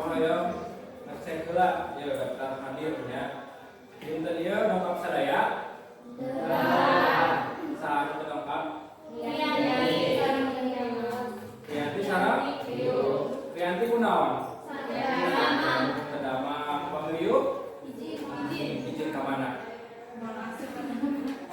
Bapak hoyong ngecek heula ya daftar hadirnya. Dinten ieu lengkap sadaya? Saha anu teu lengkap? Rianti sareng? Rianti kunaon? Teu damang. Pamiliu? Izin ka mana?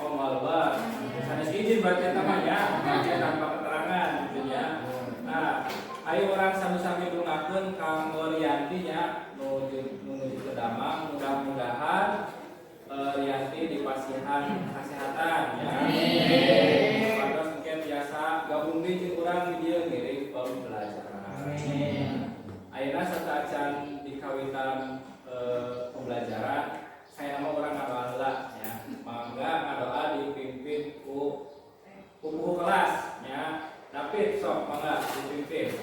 Oh, malbar. Sanes izin berarti eta mah ya, izin tanpa keterangan gitu ya. Nah, ayo urang sami-sami dungakeun kanggo Rianti nya nuju nuju teu damang, mudah-mudahan Rianti dipasihan kesehatan ya. Amin. Mungkin biasa gabung deui jeung urang di dieu ngiring pembelajaran. Amin. Ayeuna sateuacan di kawitan pembelajaran, saya mah urang ngadoa heula ya. Mangga ngadoa dipimpin ku pupuhu kelas ya. David sok mangga dipimpin.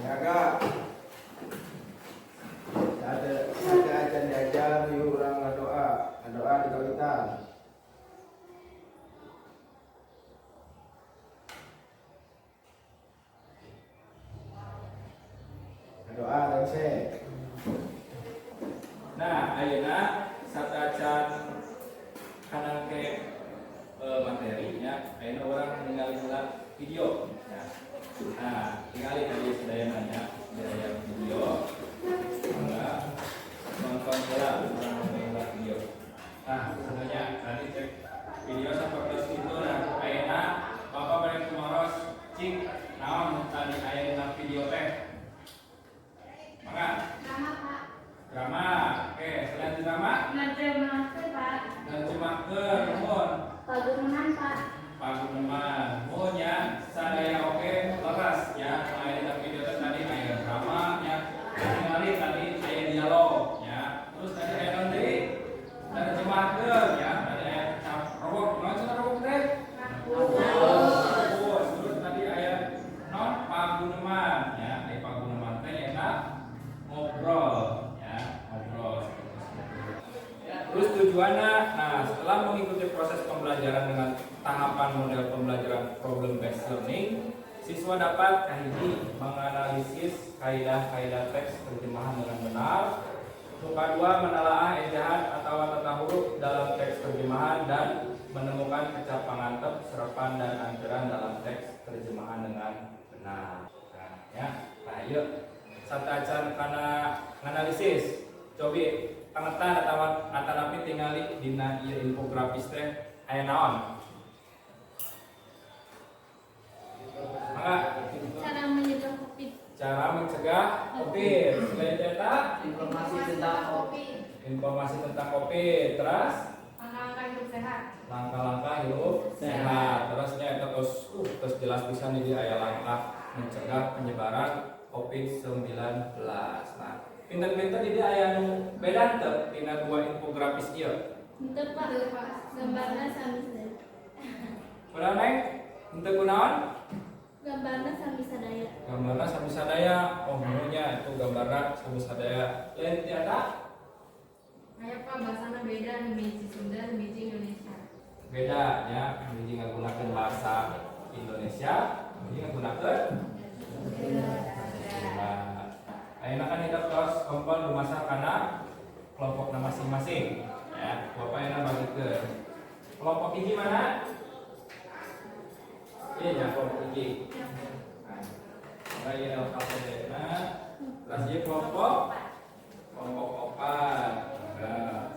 Jaga. Sateuacan diajar yuk urang ngadoa, ngadoa di kawitan. Ngadoa rengse. Nah, ayeuna sateuacan kana ke materinya, ayeuna urang ningali heula video ya. Nah, tingali tadi sadayana nya, sadaya video. Mangga nonton heula, urang nonton heula video. Nah, sebenarnya tadi cek video seperti itu. Nah, ayeuna Bapak bade tumaros cik naon tadi aya dina video teh. Mangga. Drama. Oke, selain drama, nerjemahkeun, nuhun. Paguneman. Nuhun ya, sadaya oke leres ya. Aya dina video teh tadi aya drama ya. Tingali tadi aya dialog ya. Terus tadi aya naon deui? Nerjemahkeun ya. Tadi aya cap robok, naon cenah robok teh? Terus terus tadi aya naon paguneman ya. Aya paguneman teh nyaeta ngobrol ya, ngobrol seperti itu. Terus tujuannya, nah setelah mengikuti proses pembelajaran dengan tahapan model pembelajaran problem based learning, siswa dapat kahiji menganalisis kaidah-kaidah teks terjemahan dengan benar. Nu kadua menelaah ejaan atau tata huruf dalam teks terjemahan dan menemukan kecap pangantep, serepan dan anteran dalam teks terjemahan dengan benar. Nah, ya. Nah, yuk sateuacan kana analisis. Cobi pangetan atau atanapi tingali dina ieu infografis teh aya naon? Mangga. Cara mencegah COVID. Cara mencegah COVID. Selain eta, Informasi tentang COVID. Informasi tentang COVID. Terus Langkah-langkah hidup sehat. Langkah-langkah hidup sehat. Terusnya itu terus terus jelas bisa nih dia aya langkah mencegah penyebaran COVID-19. Nah, pinter-pinter di dia aya nu beda teu tina dua infografis ieu? Henteu, Pak. Gambarna sami sadaya. Kunaon, Neng? Henteu kunaon? Gambarna sami sadaya. Gambarna sami sadaya. Oh, nya itu gambarna sami sadaya. Lain ti eta? Aya, Pak, bahasana beda nu hiji Sunda, nu hiji Indonesia. Beda ya, hiji ngagunakeun bahasa Indonesia, hiji ngagunakeun Sunda. Ayeuna kan kita tos kompol dumasar kana kelompokna masing-masing ya. Bapak ayeuna bagikeun. Kelompok hiji mana? Iya ya, kelompok hiji. Nah, ieu LKPD na. Terus ieu kelompok kelompok opat. Nah.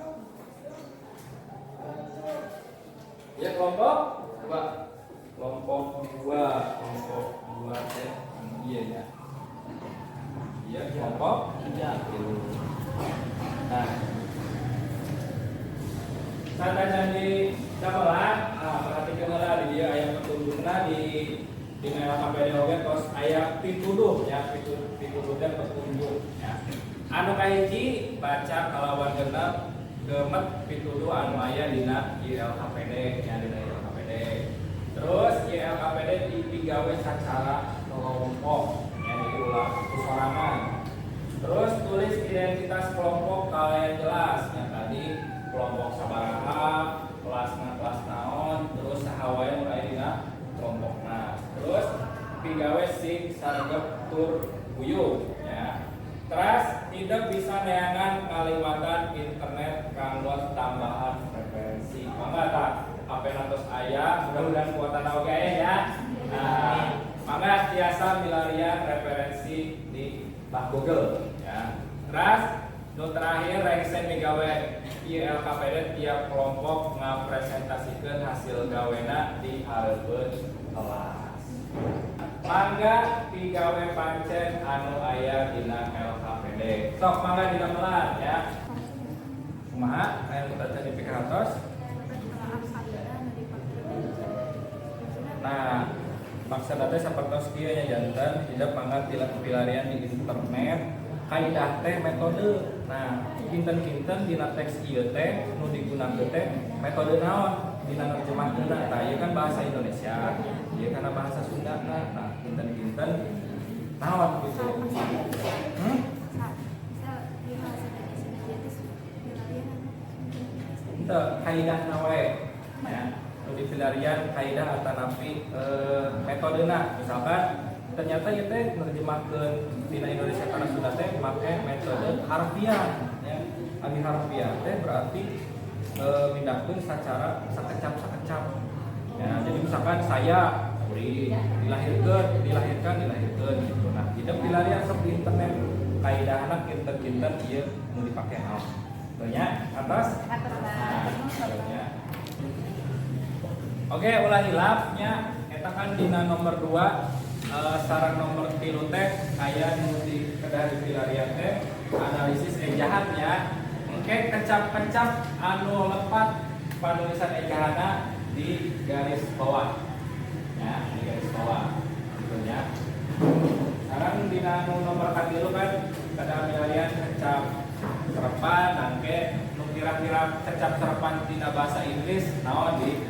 Ya kelompok coba kelompok dua teh iya ya. Iya kelompok tiga. Nah, saat di damelan, nah perhatikan lah di dia aya petunjukna di LKPD oge tos aya pituduh ya, pituduh teh petunjuk ya. Anu kahiji baca kalawan genep gemet pituduh anu aya dina ILKPD ya, dina ILKPD. Terus ILKPD dipigawe sacara kelompok ya, jadi ulah sorangan. Terus tulis identitas kelompok kalian jelas ya, tadi kelompok sabaraha, kelasna kelas naon, terus saha wae nu aya dina kelompokna. Terus Pigawe sing saregep tur guyub ya. Teras tidak bisa neangan ngaliwatan internet kanggo tambahan referensi. Mangga tah HP tos aya, mudah-mudahan kuotana oge aya ya. Nah, mangga tiasa milarian referensi di Bah Google ya. Teras nu terakhir, rengse migawe ieu LKPD, tiap kelompok ngapresentasikeun hasil gawena di hareupeun kelas. Mangga pigawe pancen anu aya dina LKPD. Sok mangga didamelan ya. Kumaha aya nu tacan dipikahartos? Nah, maksudna teh sapertos kieu nya, janten hidep mangga pilarian di internet kaidah teh metode. Nah, kinten-kinten dina teks ieu teh nu digunakeun teh metode naon dina nerjemahkeunna. Tah, ieu kan bahasa Indonesia. Ieu kana bahasa Sunda. Nah, kinten-kinten naon gitu. Hmm? Henteu, kaidahna wae ya. Nu dipilarian kaidah atanapi metodena. Misalkan ternyata ieu teh nerjemahkeun tina Indonesia kana Sunda teh make metode harfiah ya. Abi harfiah teh berarti mindahkeun secara sakecap-sakecap. Ya, jadi misalkan saya kuring dilahirkeun, dilahirkan, dilahirkeun gitu. Nah, hidep dilarian sok di internet kaidahna kinten-kinten ieu nu dipake naon. Nya, atas? Nah, nya. Oke, ulah hilap nya, eta kan dina nomor 2, sareng nomor 3 teh aya nu di kedah dipilarian teh analisis ejahan ya. Engke kecap-kecap anu lepat panulisan ejahana di garis bawah. Ya, di garis bawah. Gitu nya. Sekarang dina nu nomor 3 kan kedah milarian kecap serepan, engke nu kira-kira kecap serepan tina bahasa Inggris naon di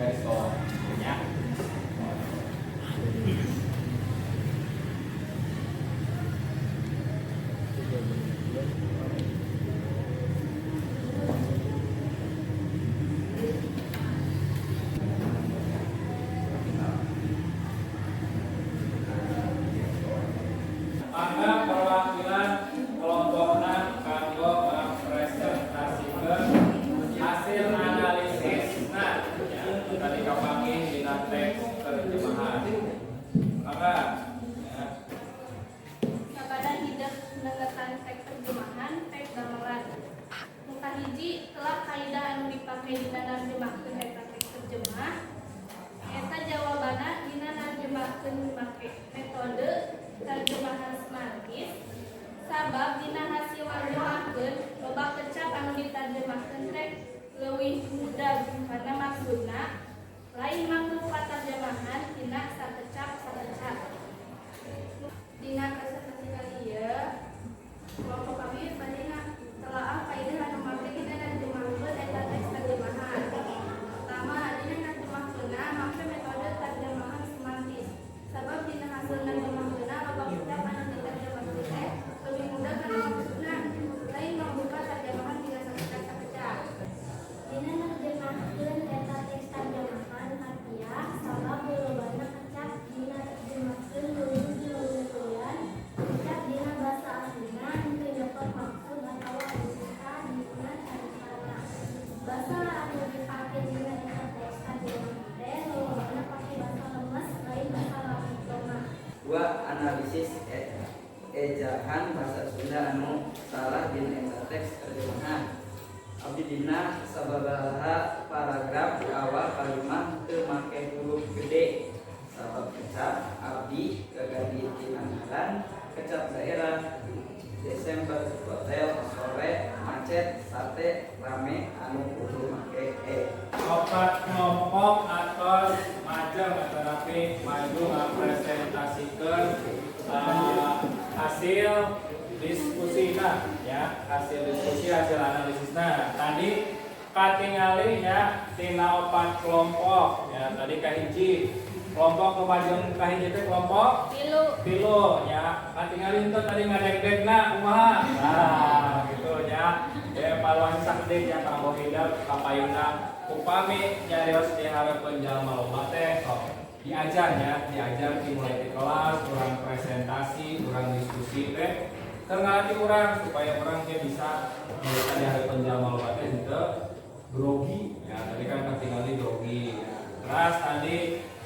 garis bawah. Gitu nya. Mangga perwakilan kelompokna kanggo ngapresentasikeun hasil analisisna ya, tadi kapanggih dina teks terjemahan. Mangga ya. Sabada hidep nengetan teks terjemahan teks gamelan. Nu kahiji, telah kaidah anu dipake dina nerjemahkeun eta teks terjemah. Eta jawabanna dina nerjemahkeun make metode terjemahan semantis, sabab dina hasil nerjemahkeun loba kecap anu diterjemahkeun teh leuwih mudah karena maksudna lain mangrupa terjemahan tina sakecap-sakecap. Dina presentasi kali ieu, kelompok kami bade telaah kaidah anu make dina nerjemahkeun eta teks terjemahan. Pertama, dina nerjemahkeunna make metode terjemahan semantis. Sabab dina hasil nerjemahkeunna loba kecap anu diterjemahkeun teh leuwih mudah kana maksudna lain mangrupa terjemahan tina sakecap-sakecap. Dina nerjemahkeun eta teks terjemahan harfiah, sabab lolobana kecap dina terjemahkeun leuwih dileuwihan kecap dina basa aslina henteu nyokot maksud atawa logika dina caritana. Basa anu dipake dina eta teks terjemahan teh lolobana pake basa lemes, lain basa lemah. Dua, analisis ejahan bahasa Sunda anu salah dina eta teks terjemahan. Abdi dina sababaraha paragraf di awal kalimat teu make huruf gede sabab kecap abdi kaganti tina ngaran, kecap daerah, Desember, hotel, sore, macet, sate, rame anu kudu make e. Opat kelompok atau majeng atanapi maju ngapresentasikeun hasil diskusina ya, hasil diskusi, hasil analisisna. Tadi katingali ya tina opat kelompok ya, tadi kahiji kelompok kemajeng, kahiji teh kelompok 3. 3 ya. Katingali itu tadi ngadegdegna kumaha, nah gitu ya. Evaluasi sakedik ya kanggo hidep kapayuna upami nyarios di hareupeun jalma loba teh sok. Diajar ya, diajar di mulai di kelas, urang presentasi, urang diskusi teh keur ngalatih urang supaya urang teh bisa melihat di hadapan jalma loba teh henteu grogi ya. Tadi kan ketinggalan grogi ya. Terus tadi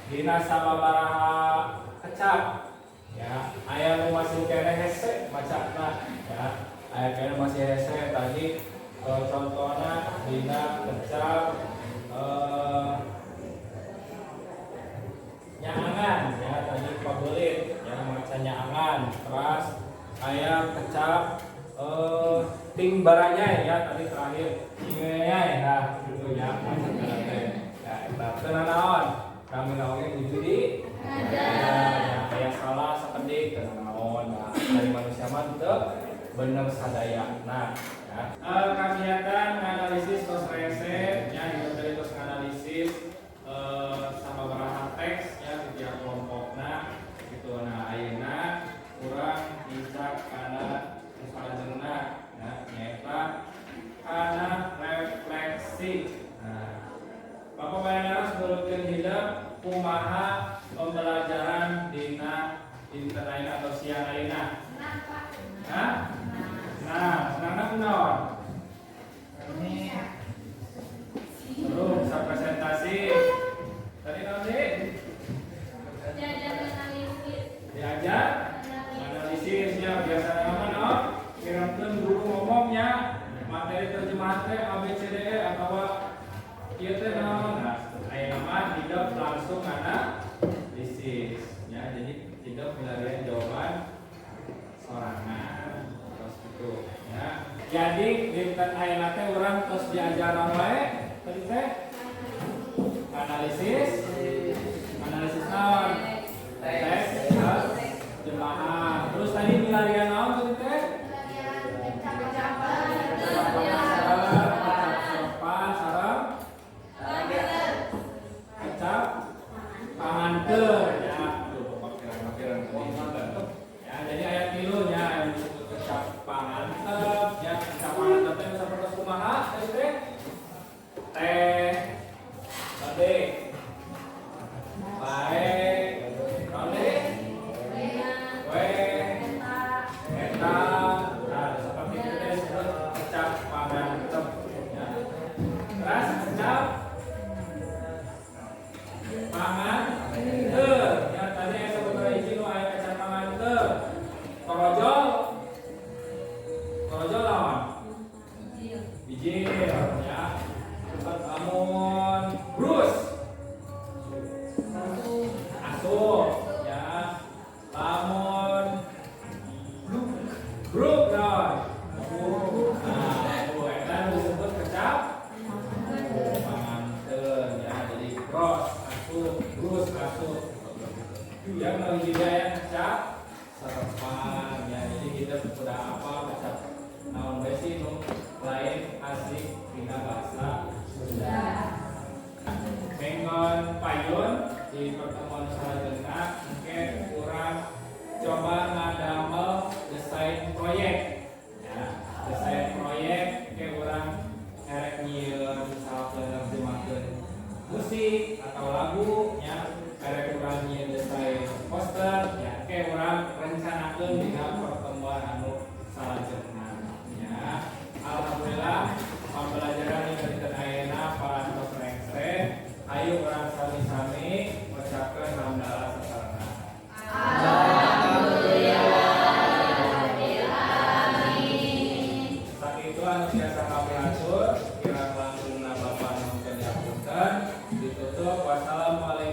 dina sababaraha kecap ya, aya nu masih keneh hese macana ya, aya keneh masih hese tadi, contohna dina kecap nyaangan ya, tadi pabelit ya, maca nyaangan. Terus aya kecap ting baranyai ya, tadi terakhir cingeyai, nah gitu ya, maca teh ya. Eta teu nanaon, kami naonnya nuju di ya, ya, aya salah sakedik teu nanaon. Nah, dari manusia mah teu bener sadaya. Nah ya, kagiatan analisis tos rese ya, itu tadi tos analisis sababaraha teks ya setiap kelompokna gitu. Nah, ayeuna urang nincak kana nu salajengna ya, nyaeta kana refleksi. Nah, Bapak bayangan sebelumkeun hidep, kumaha pembelajaran dina dinten ayeuna atau siang ayeuna? Hah? Nah, senangna kunaon? Seru bisa presentasi. Tadi naon sih? Diajar analisis. Diajar analisis ya, biasanya mah naon? Kirimkeun guru ngomongnya materi terjemahan teh A B C D E atau ieu teh naon. Nah, ayeuna mah hidup langsung analisis ya. Jadi hidup milarian jawaban sorangan. Terus gitu ya. Jadi dinten ayeuna teh urang tos diajaran wae tadi teh analisis, analisis naon? Teks terjemahan. Terus tadi milarian naon tadi teh? Kecap serepan sareng kecap panganteu ya. Tuh bapak pirang-pirang tadi ya. Jadi aya tilu nya yang disebut kecap pangantep ya. Kecap pangantep teh sapertos kumaha tadi teh? Teh tadi bae naon we eta. Nah, seperti itu teh disebut kecap pangantep ya. Terus kecap panganteu ya, tadi aya sabaraha hiji nu aya kecap panganteu? Korojol, korojol lawan bijil ya. Lamun brus asup ya. Lamun bruk naon? Nah, tuh eta nu disebut kecap panganteu ya. Jadi bros asup, brus asup yang nu hiji aya kecap serepan ya. Jadi kita udah apa kecap naon bae sih nu lain asli dina bahasa Sunda. Menggon payun di pertemuan selanjutnya mungkin kurang coba ngadamel desain proyek ya. Desain proyek ke urang erek nyieun misalkan nerjemahkeun musik atau lagu ya, erek urang nyieun desain poster ya, ke urang rencanakeun dina pertemuan anu salajengna ya. Alhamdulillah pembelajaran yang dinten ayeuna parantos rengse. Ayo urang sami-sami ngucapkeun hamdalah sasarengan. Sakitu anu tiasa kami atur, kirang langkungna Bapak nuhunkeun dihapunten. Ditutup, wassalamualaikum.